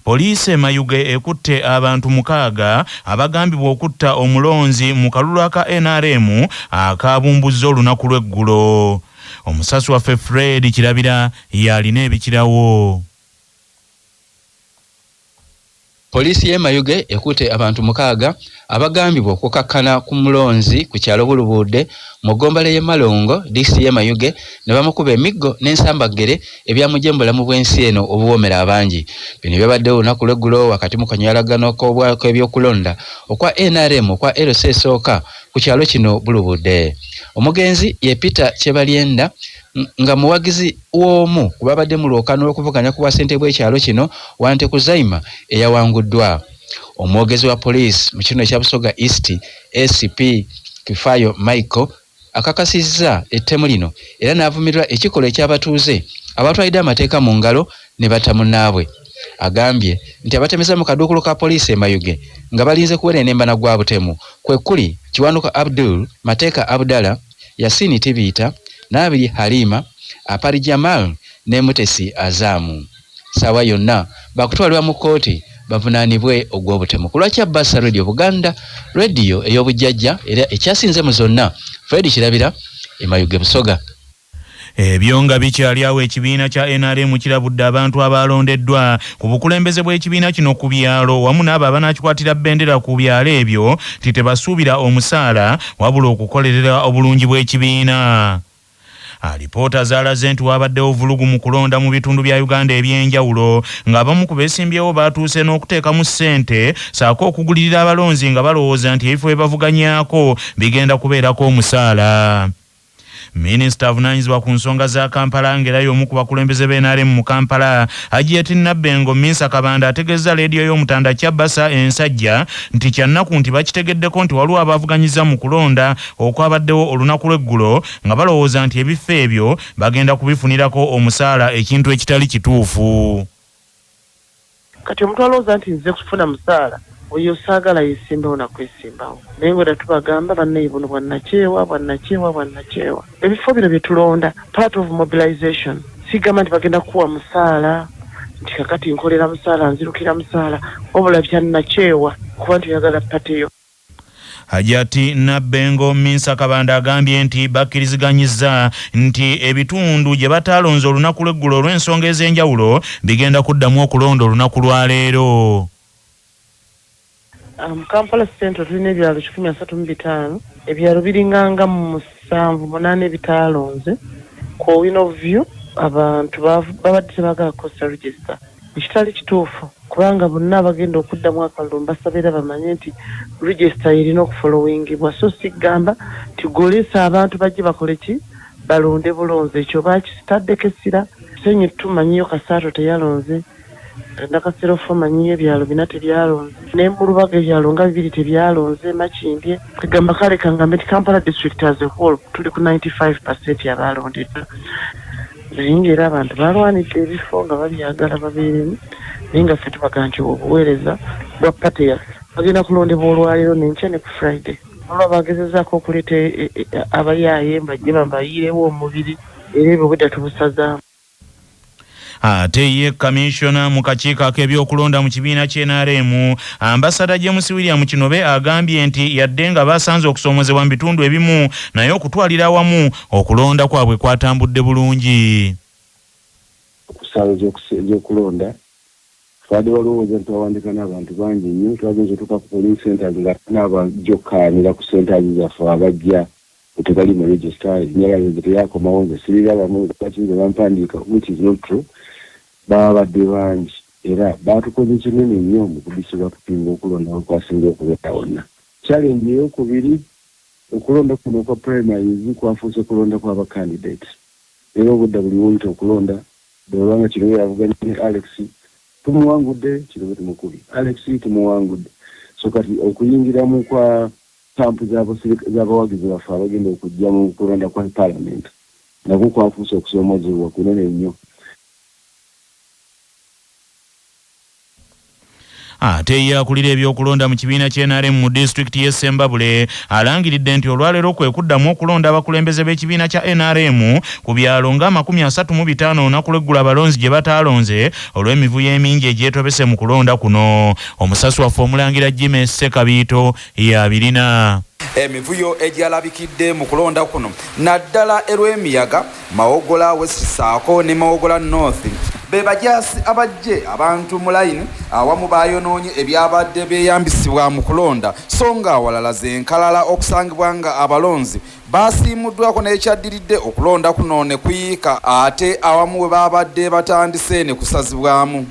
Poliisi e Mayuge ekutte abantu 6 abagambibwa okutta omulonzi mu kalulu aka NRM akabumbuzza olunaku lw'eggulo. Omusasi waffe Fred Kirabira y'alina ebikirawo. Poliisi y'e Mayuge ekutte abantu 6 abagambibwa okukakkana ku mulonzi ku kyalo Bulubuudde mu ggombolola y'e Malongo, disitulikiti y'e Mayuge, ne bamukuba emiggo n'ensambaggere ebyamugye mu bulamu bw'ensi eno obuwoomera abangi. Bino byabaddewo olunaku lw'eggulo wakati mu kanyolagano k'ebyokulonda okwa NRM okwa LC esooka ku kyalo kino Bulubuudde. Omugenzi ye Peter Kyebalyenda nga muwagizi w'omu ku babadde mu lwokaano lw'okuvuganya ku bwasente bw'ekyalo kino Wante Kuzaima eyawanguddwa. Omwogezi wa poliisi mu kitundu ekya Busoga East ACP Kifayo Michael akakasizza ettemu lino era n'avumirira ekikolwa eky'abatuuze abatwalidde amateeka mu ngalo ne batta munnaabwe. Agambye nti abatemeza mu kaduukulu ka poliisi e Mayuge nga balinze kuwerennemba na gwa butemu kwe kuli Kiwanuka Abdul, Mateeka Abdallah, Yasini Tibiita, Nabiri Halima, Apari Jamal ne Mutesi Azamu. Ssaawa yonna bakutwalibwa mu kkooti bavunaanibwe ogw'obutemu. Ku lwa Kyabasa Radio Buganda, radio ey'obujjajja era ekyasinze mu zonna, Fred Kirabira e Mayuge Busoga. Ebyo nga bikyali awo, ekibiina kya NRM kirabudde abantu abalondeddwa ku bukulembeze bw'ekibiina kino ku byalo wamu n'abo abanaakikwatira bendera ku byalo ebyo nti tebasuubira omusaala wabula okukolerera obulungi bw'ekibiina. Alipoota zaalaze nti wabaddewo vvulugu mu kulonda mu bitundu bya Uganda eby'enjawulo ng'abamu ku beesimbyewo baatuuse n'okuteekamu ssente ssaako okugulirira abalonzi nga balowooza nti ebifo bye bavuganyaako bigenda kubeerako omusaala. Minisita avunaanyizibwa ku nsonga za Kampala ng'era y'omu ku bakulembeze b'NRM mu Kampala, Hajiat Nabbengo Minsa Kabanda ategeezza leediyo y'Omutanda Kyabasa Ensajja nti kyannaku nti bakitegeddeko nti waliwo abavuganyiza mu kulonda okwabaddewo olunaku lw'eggulo nga balowooza nti ebifo ebyo bagenda kubifunirako omusaala ekintu ekitali kituufu. Kati omuntu alowooza nti nze kufuna musaala oyo saagala yeesimbawo na kwesimbawo, naye nga tubagamba bannaye buno bwannakyewa bwannakyewa bwannakyewa. Ebifo bino bye tulonda part of mobilization, sigamba nti bagenda kukuwa musaala nti kakati nkolera musaala nzirukira musaala, wabula byannakyewa kuba nti oyagala party yo. Hajati Nabbengo Minsa Kabanda agambye nti bakkiriziganyizza nti ebitundu gye bataalonze olunaku lw'eggulo olw'ensonga ez'enjawulo bigenda kuddamu okulonda olunaku lwa leero. Mu Kampala Central tulina ebyalo 135, ebyalo biringanga mu 7, 8 ebitaalonze. Ku Owino View abantu babadde tebaagala kukozesa register, ekitali kituufu kubanga bonna abagenda okuddamu akalulu mbasaba era bamanye nti register erina okufollowingibwa, so sigamba nti gw'oleese abantu bajje bakole ki balonde bulonzi, ekyo bakitaddeko essira. Kisenyi tumanyiyo Kasaato teyalonze, Nakasero manyiyo ebyalo 4 tebyalonze, ne mu Lubaga ebyalo nga 2 tebyalonze, Makindye kwegamba kale kangambe nti Kampala district as a whole tuli ku 95% abalondeddwa, naye ng'era abantu balwanidde ebifo nga babyagala babeeremu, naye nga ffe tubaga nti obuweereza bwa party yaffe bagenda kulondebwa olwaleero n'enkya ne ku Friday. Olwa bagezezaako okuleeta abayaaye bajje babayiirewo omubiri, era ebyo obwedda tubusazaamu. Ate ye kamishona mu kakiiko ak'ebyokulonda mu kibiina ky'NRM Ambasada James William Kinobe agambye nti yadde nga basanze okusoomozebwa mu bitundu ebimu, naye okutwalira awamu okulonda kwabwe kwatambudde bulungi. Ku ssaawa ez'okulonda twadde balowooza nti twawandiika n'abantu bangi nnyo, twagenze otuuka ku polling centers nga n'abajja okukkaanira ku centers zaffe abajja tebali mu register, erinnya lyange nze teyakomawo, nze sirirabamu, lwaki nze bampandiika, which is not true. Babadde bangi era baatukoze kinene nnyo mu kudisruptinga okulonda we kwasinze okubeera wonna. Challenge eyokubiri, okulonda kuno okwa primaries kwafuuse kulonda kw'aba candidates, era obudda buli woyita okulonda bwebanga kino yavuganya ne Alex tumuwangudde, kino tumukubye, Alex tumuwangudde. So kati okuyingiramu kwa camp z'abawagizi baffe abagenda okujja mu kulonda kwa parliament nakwo kwafuuse okusoomozebwa kunene nnyo. Ate ye akulira ebyokulonda mu kibiina kya NRM mu disitulikiti y'e Ssembabule alangiridde nti olwaleero kwe kuddamu okulonda abakulembeze b'ekibiina kya NRM ku byalo nga 35 olunaku lw'eggulo abalonzi gye bataalonze olw'emivuyo emingi egyetobese mu kulonda kuno. Omusasi waffe Omulangira Jimmy Ssekabiito y'abirina. Emivuyo egyalabikidde mu kulonda kuno naddala e Lwemiyaga, Mawogola West ssaako ne Mawogola North be bajaasi abaggye abantu mu layini awamu baayonoonye ebyabadde byeyambisibwa mu kulonda so nga awalala ze nkalala okusangibwa nga abalonzi baasiimuddwako n'ekyaddiridde okulonda kuno ne kuyiika ate awamu we baabadde batandise ne kusazibwamu.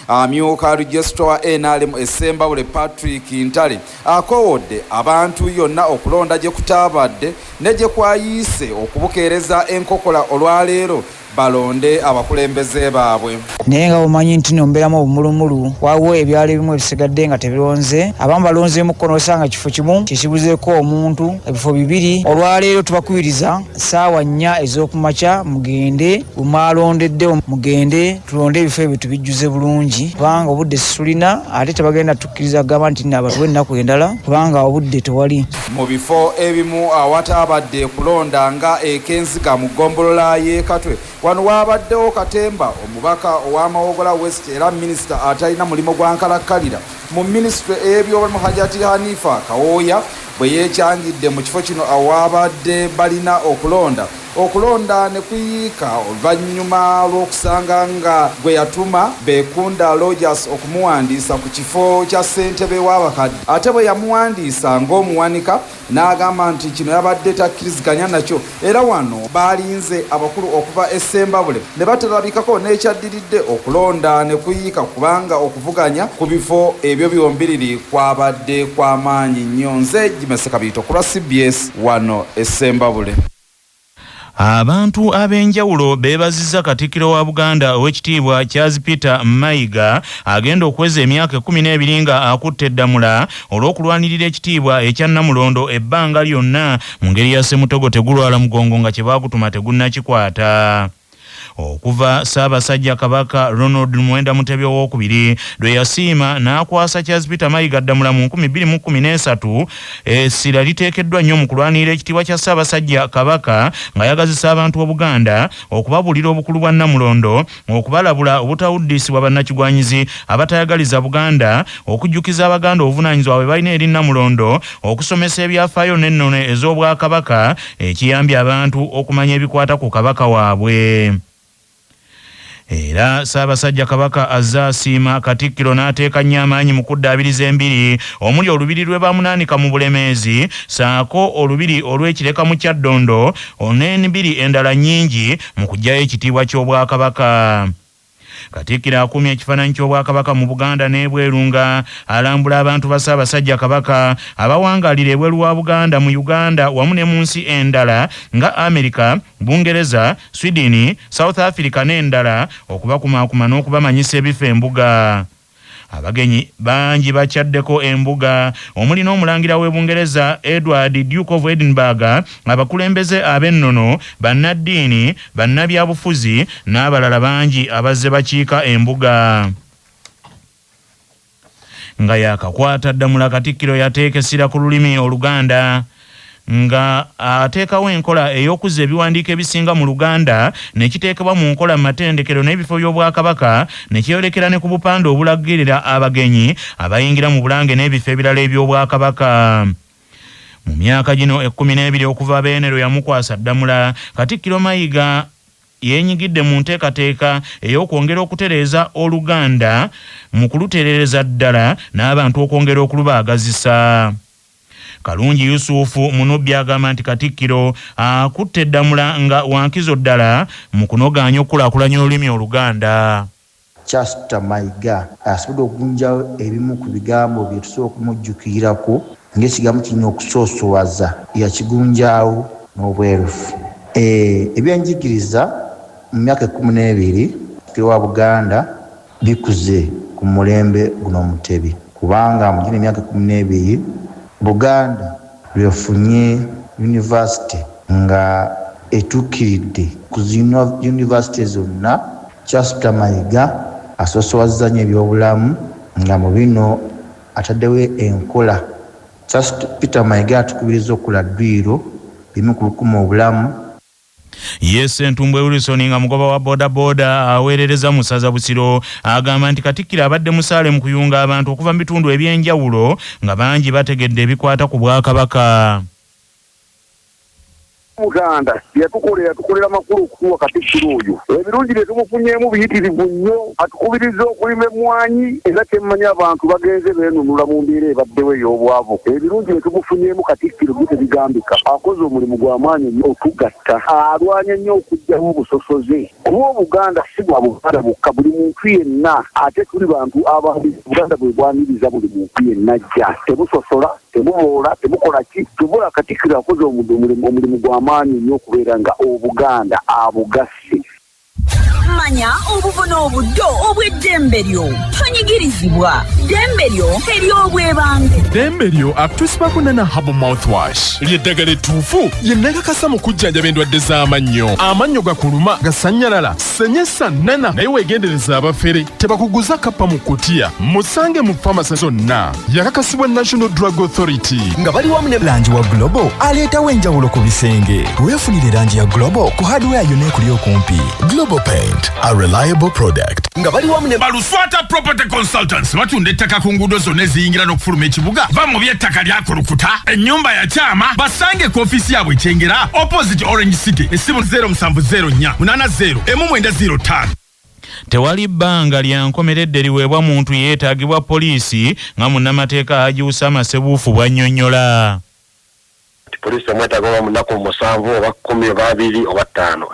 Amyuka Registrar wa nrm e Ssembabule Patrick Ntale akoowodde abantu yonna okulonda gye kutaabadde ne gye kwayiise okubukeereza enkokola olwaleero balonde abakulembeze baabwe. Naye nga bw'omanyi nti nno mbeeramu obumulumulu, waliwo ebyalo ebimu ebisigadde nga tebironze, abamu balonzeemukko n'osanga ekifo kimu kye kibuzeeko omuntu, ebifo bibiri. Olwaleero tubakubiriza ssaawa nnya ez'oku makya mugende we mwalondedde, mugende tulonde ebifo ebyo tubijjuze bulungi kubanga obudde situlina ate tebagenda tukkiriza kugamba nti nno batuwe ennaku endala kubanga obudde tewali. Mu bifo ebimu awataabadde kulonda nga e Kenziga mu ggombolola y'e Katwe, wano waabaddewo katemba omubaka owa Mawogola West era minisita atalina mulimo gwa nkalakkalira mu minisitule ey'ebyobulamu Hajati Hanifa Kawooya bwe yeekyangidde mu kifo kino awaabadde balina okulonda, okulonda ne kuyiika oluvannyuma lw'okusanga nga gwe yatuma Bekunda Rogers okumuwandiisa ku kifo kya ssentebe w'abakadde ate bwe yamuwandiisa ng'omuwanika n'agamba nti kino yabadde takkiriziganya nakyo era wano baalinze abakulu okuva e Ssembabule ne batalabikako n'ekyaddiridde okulonda ne kuyiika kubanga okuvuganya ku bifo ebyo byombiriri kwabadde kwa maanyi nnyo. Nze Jimmy Ssekabiito ku lwa cbs wano e Ssembabule. Abantu ab'enjawulo beebazizza Katikkiro wa Buganda Oweekitiibwa Charles Peter Mayiga agenda okuweza emyaka ekkumi n'ebiri nga akutte eddamula olw'okulwanirira ekitiibwa ekya Nnamulondo ebbanga lyonna mu ngeri ya Ssemutogo tegulwala mugongo nga kye baagutuma tegunnakikwata. Okuva Ssaabasajja Kabaka Ronald Muwenda Mutebi Owookubiri lwe yasiima n'akwasa Charles Peter Mayiga Ddamula mu 2013, essira liteekeddwa nnyo mu kulwanirira ekitiibwa kya Ssaabasajja Kabaka ng'ayagazisa abantu Obuganda, okubabuulira obukulu bwa Nnamulondo, okubalabula obutawuddiisibwa bannakigwanyizi abatayagaliza Buganda, okujjukiza Abaganda obuvunaanyizibwa bwe balina eri Nnamulondo, okusomesa ebyafaayo n'ennono ez'Obwakabaka ekiyambye abantu okumanya ebikwata ku Kabaka waabwe. Era Ssaabasajja Kabaka azze asiima Katikkiro n'ateeka nnyo amaanyi mu kuddaabiriza embiri omuli olubiri lw'e Bamunaanika mu Bulemeezi ssaako olubiri olw'e Kireka mu Kyaddondo n'enbiri endala nnyingi mu kuggyayo ekitiibwa ky'Obwakabaka. Katikkiro akuumye ekifaananyi ky'Obwakabaka mu Buganda n'ebweru nga alambula abantu ba Ssaabasajja Kabaka abawangaalira ebweru wa Buganda mu Uganda wamu ne mu nsi endala nga Amerika, Bungereza, Sweden, South Africa n'endala okubakumaakuma n'okubamanyisa ebifa embuga. Abagenyi bangi bakyaddeko embuga omuli n'Omulangira w'e Bungereza Edward Duke of Edinburgh, abakulembeze ab'ennono, bannaddiini, bannabyabufuzi n'abalala bangi abazze bakiika embuga. Nga yaakakwata Ddamula, Katikkiro yateeka essira ku lulimi Oluganda nga ateekawo enkola ey'okuzza ebiwandiiko ebisinga mu Luganda ne kiteekebwa mu nkola mu matendekero n'ebifo by'Obwakabaka ne kyeyolekera ne ku bupande obulagirira abagenyi abayingira mu Bulange n'ebifo ebirala eby'Obwakabaka. Mu myaka gino 12 okuva Beene lwe yamukwasa Ddamula, Katikkiro Mayiga yeenyigidde mu nteekateeka ey'okwongera okutereeza Oluganda mu kulutereereza ddala n'abantu okwongera okulubaagazisa. Kalungi Yusufu Munubbi agamba nti Katikkiro akutte Ddamula nga wa nkizo ddala mu kunogaanya okukulaakulanya olulimi Oluganda. Charles Mayiga asobodde okugunjawo ebimu ku bigambo bye tusobola okumujjukirirako ng'ekigambo kino okusoosowaza yakigunjaawo n'obwerufu. Ebyenjigiriza mu myaka 12 wa Buganda bikuze ku mulembe guno Omutebi, kubanga mu gino emyaka 12 Buganda lwefunye yunivasite nga etuukiridde ku yunivasite zonna. Charles Mayiga asoosowazza nnyo ebyobulamu Nga mu bino ataddewo enkola. Charles Peter Mayiga atukubiriza okukola dduyiro, bimu ku bikuuma obulamu. Ye Ssentumbwe Wilson nga mugoba wa bodaboda aweerereza mu ssaza Busiro agamba nti Katikkiro abadde musaale mu kuyunga abantu okuva mu bitundu eby'enjawulo nga bangi bategedde ebikwata ku Bwakabaka. Omutanda bye yatukolera yatukolera makulu okutuwa Katikkiro oyo. Ebirungi bye tumufunyeemu biyitirivu nnyo. Atukubirizza okulima emmwanyi era kye mmanyi abantu bagenze beenunula mu mbeera ebaddewo ey'obwavu. Ebirungi bye tumufunyeemu Katikkiro byo tebigambika. Akoze omulimu gwa maanyi nnyo otugatta. Alwanye nnyo okuggyawo obusosoze kuba Obuganda si bwa Buganda bwokka buli muntu yenna ate tuli bantu abaniriza. Obuganda bwe bwaniriza buli muntu yenna ajja tebusosola. Tebuboola, tebukola ki? Kyova olaba Katikkiro akoze omulimu omulimu gwa maanyi nnyo okubeera nga Obuganda abugasse. Manya obuvo n'obuddo obw'eddembe lyo. Tonyigirizibwa. Ddembe lyo ery'obwebange. Ddembe lyo akutuusibwako Nana Herbal Mouthwash. Ly'eddagala ettuufu lye nakakasa mu kujjanjaba endwadde z'amannyo. Amannyo gakuluma, gasannyalala, Senyesa Nana naye wegendereza abafere tebakuguza kappa mu kutiya. Musange mu famasi zonna. Yakakasibwa National Drug Authority. Nga bali wamu ne langi wa Global aleetawo enjawulo ku bisenge. Weefunire langi ya Global ku hardware yonna ekuli okumpi. Global Paint, a reliable product. Nga bali wamu ne Baluswata Property Consultants batunda ettaka ku nguudo zonna eziyingira n'okufuluma ekibuga. Va mu by'ettaka lyakulukuta, ennyumba yakyama, basange ku ofiisi yaabwe Kyengera opposite Orange City, essimu 0704 80 1905. Tewali bbanga lya nkomeredde liweebwa muntu yeetaagibwa poliisi nga munnamateeka Haji Usama Ssebuufu bw'annyonnyola. Nti poliisi emwetaaga oba mu nnaku musanvu oba kkumi oba abiri oba ttaano.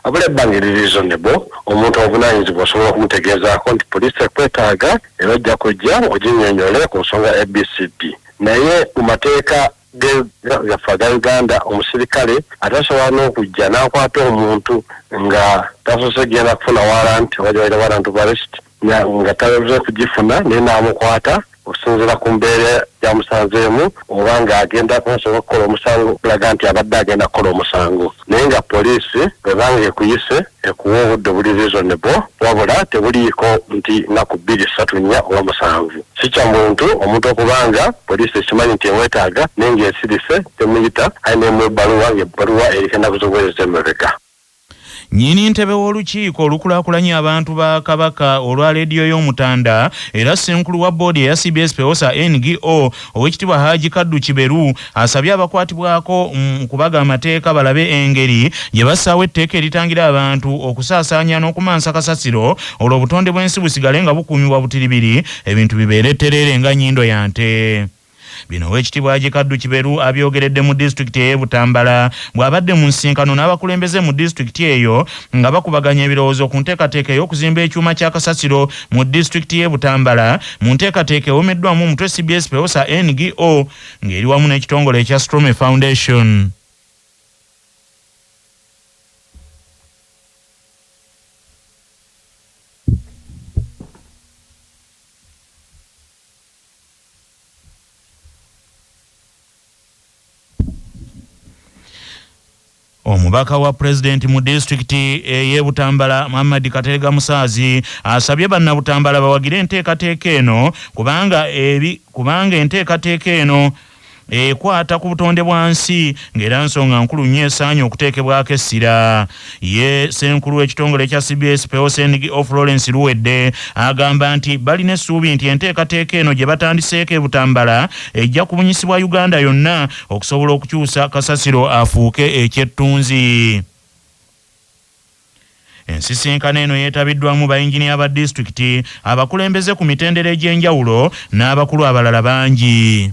Wabula ebbanga eriri reasonable, omuntu obuvunaanyizibwa osobola okumutegeezaako nti poliisi ekwetaaga era ojja kujja oginnyonnyole ku nsonga ABCD. Naye mu mateeka gaffe aga Uganda omusirikale atasobola n'okujja n'akwata omuntu nga tasoose kugenda kufuna warrant oba gye bayita warrant of arrest nga tasoose kugifuna naye n'amukwata okusinziira ku mbeera gy'amusanzeemu oba ng'agenda kusobola okukola omusango okulaga nti abadde agenda kukola omusango naye nga poliisi bw'eba ng'ekuyise ekuwa obudde obuli reasonable wabula tebuliiko nti nnaku bbiri, ssatu, nnya oba musanvu. Si kya muntu omuntu okuba nga poliisi ekimanyi nti emwetaaga naye ng'esirise temuyita aye n'emuwa ebbaluwa ng'ebbaluwa eriko ennaku z'obuweereza emabega. Nnyini ntebe w'olukiiko olukulaakulanya abantu ba Kabaka olwa leediyo y'Omutanda era ssenkulu wa bboodi eya cbs Pewosa ngo Owekitiibwa Haji Kaddu Kiberu asabye abakwatibwako mu kubaga amateeka balabe engeri gye bassaawo etteeka eritangira abantu okusaasaanya n'okumansa kasasiro olwo obutonde bw'ensi busigale nga bukuumibwa butiribiri ebintu bibeere ttereere nga nnyindo ya nte. Bino Owekitiibwa Haji Kaddu Kiberu abyogeredde mu disitulikiti ey'e Butambala bw'abadde mu nsisinkano n'abakulembeze mu disitulikiti eyo nga bakubaganya ebirowoozo ku nteekateeka ey'okuzimba ekyuma kya kasasiro mu disitulikiti y'e Butambala mu nteekateeka ewomeddwamu omutwe cbs Pewosa ngo ng'eri wamu n'ekitongole ekya Strome Foundation. Omubaka wa pulezidenti mu disitulikiti ey'e Butambala Muhammad Kateregga Musaazi asabye bannabutambala bawagire enteekateeka eno kubanga ebi kubanga enteekateeka eno ekwata ku butonde bwa nsi ng'era nsonga nkulu nnyo esaanye okuteekebwako essira. Ye ssenkulu w'ekitongole ekya cbs Peoseng of Lawrence Luwedde agamba nti balina essuubi nti enteekateeka eno gye batandiseeko e Butambala ejja kubunyisibwa Uganda yonna okusobola okukyusa kasasiro afuuke ekyettunzi. Ensisinkano eno yeetabiddwamu bayinginiya ba disitulikiti, abakulembeze ku mitendera egy'enjawulo n'abakulu abalala bangi.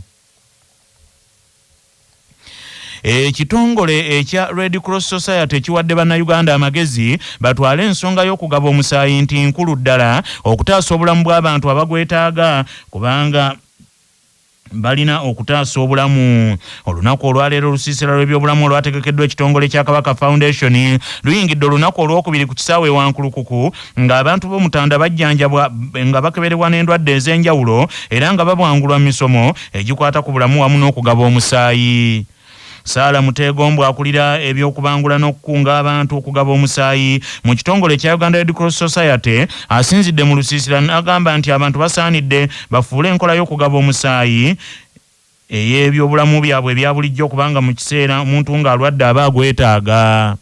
Ekitongole ekya Red Cross Society kiwadde Bannayuganda amagezi batwale ensonga y'okugaba omusaayi nti nkulu ddala okutaasa obulamu bw'abantu abagwetaaga kubanga balina okutaasa obulamu. Olunaku olwaleero olusiisira lw'ebyobulamu olwategekeddwa ekitongole kya Kabaka Foundation luyingidde olunaku olwokubiri ku kisaawe e Wankulukuku ng'abantu b'Omutanda bajjanjabwa nga bakeberebwa n'endwadde ez'enjawulo era nga babwangulwa mu misomo egikwata ku bulamu wamu n'okugaba omusaayi. Saala Mutegombwa akulira ebyokubangula n'okukunga abantu okugaba omusaayi mu kitongole ekya Uganda Red Cross Society asinzidde mu lusiisira n'agamba nti abantu basaanidde bafuule enkola y'okugaba omusaayi ey'ebyobulamu byabwe ebya bulijjo kubanga mu kiseera omuntu ng'alwadde aba agwetaaga.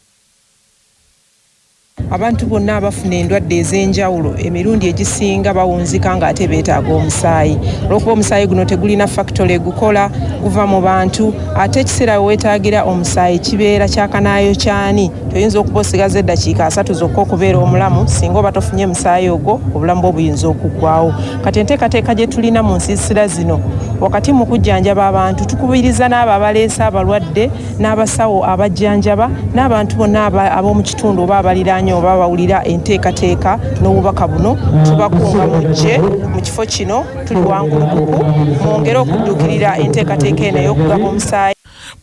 Abantu bonna abafuna endwadde ez'enjawulo emirundi egisinga bawunzika ng'ate beetaaga omusaayi olw'okuba omusaayi guno tegulina factory egukola, guva mu bantu, ate ekiseera we weetaagira omusaayi kibeera kyakanaayo kyani, toyinza okuba osigaza eddakiika 30 zokka okubeera omulamu, singa oba tofunye musaayi ogwo obulamu bwo buyinza okuggwawo. Kati enteekateeka gye tulina mu nsiisira zino wakati mu kujjanjaba abantu, tukubiriza n'abo abaleese abalwadde n'abasawo abajjanjaba n'abantu bonna ab'omu kitundu oba abaliraanye oba bawulira enteekateeka n'obubaka buno, tubakunga mujje mu kifo kino, tuli Wankulukuku, mwongere okudduukirira enteekateeka eno ey'okugaba omusaayi.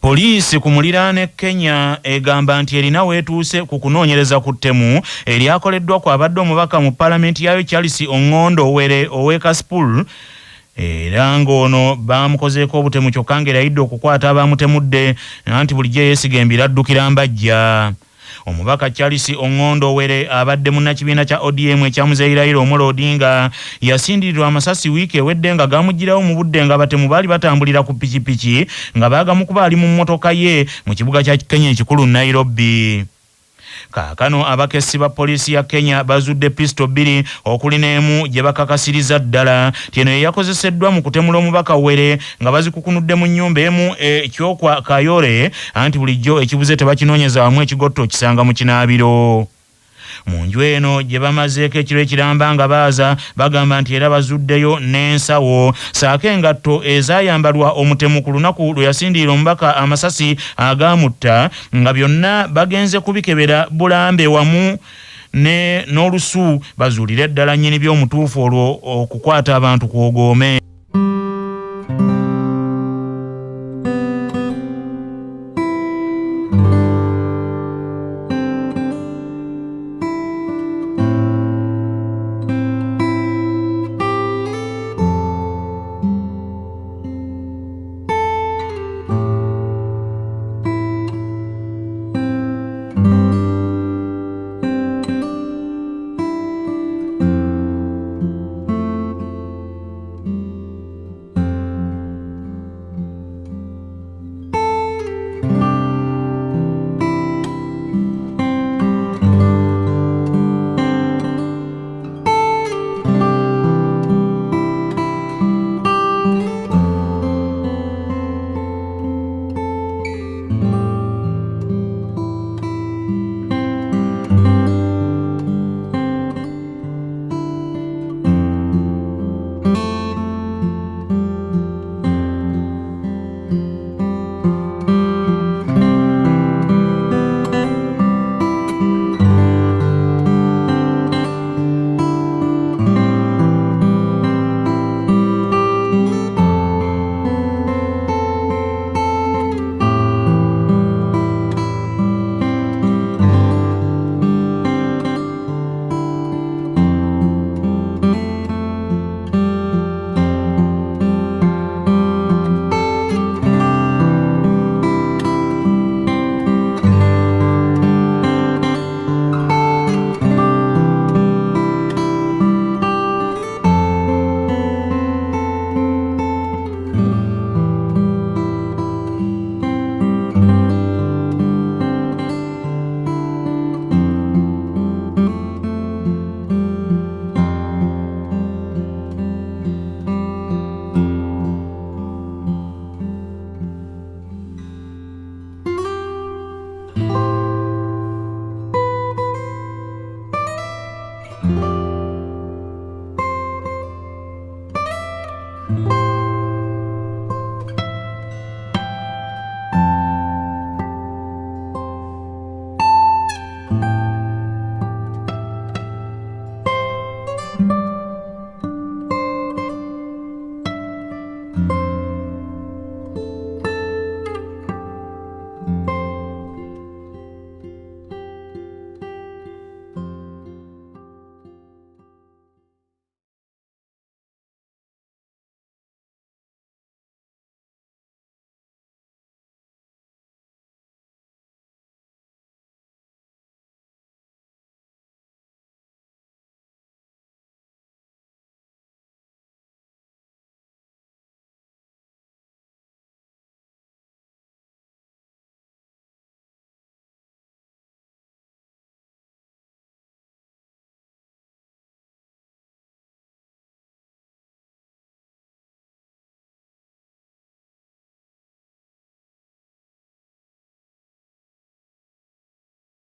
Poliisi ku muliraano e Kenya egamba nti erina weetuuse ku kunoonyereza ku ttemu eryakoleddwa ku abadde omubaka mu palamenti yaayo Charles Ong'ondo Owere ow'e Kasipul, era ng'ono baamukozeeko obutemu kyokka ng'erayidde okukwata abaamutemudde anti bulijjo eyeesiga embiro addukira mbajja. Omubaka Charles Ong'ondo Owere abadde munnakibiina kya ODM ekya Muzeeyi Raila Omolo Odinga yasindirirwa amasasi wiiki ewedde nga gamuggyirawo mu budde nga abatemu baali batambulira ku pikipiki nga baagamukuba ali mu mmotoka ye mu kibuga kya Kenya ekikulu Nairobi. Kaakano abakessi ba poliisi ya Kenya bazudde pisito 2 okuli n'emu gye bakakasiriza ddala nti eno ye yakozeseddwa mu kutemula omubaka Were nga bazikukunudde mu nnyumba emu e Kyokwa Kayore anti bulijjo ekibuze tebakinoonyeza wamu ekigotto okisanga mu kinaabiro. Mu nju eno gye bamazeeko ekiro ekiramba nga baaza bagamba nti era bazuddeyo n'ensawo ssaako engatto ezaayambalwa omutemu ku lunaku lwe yasindirira omubaka amasasi agaamutta nga byonna bagenze kubikebera bulambe wamu ne n'olusu bazuulire ddala nnyini by'omutuufu olwo okukwata abantu kwogoome.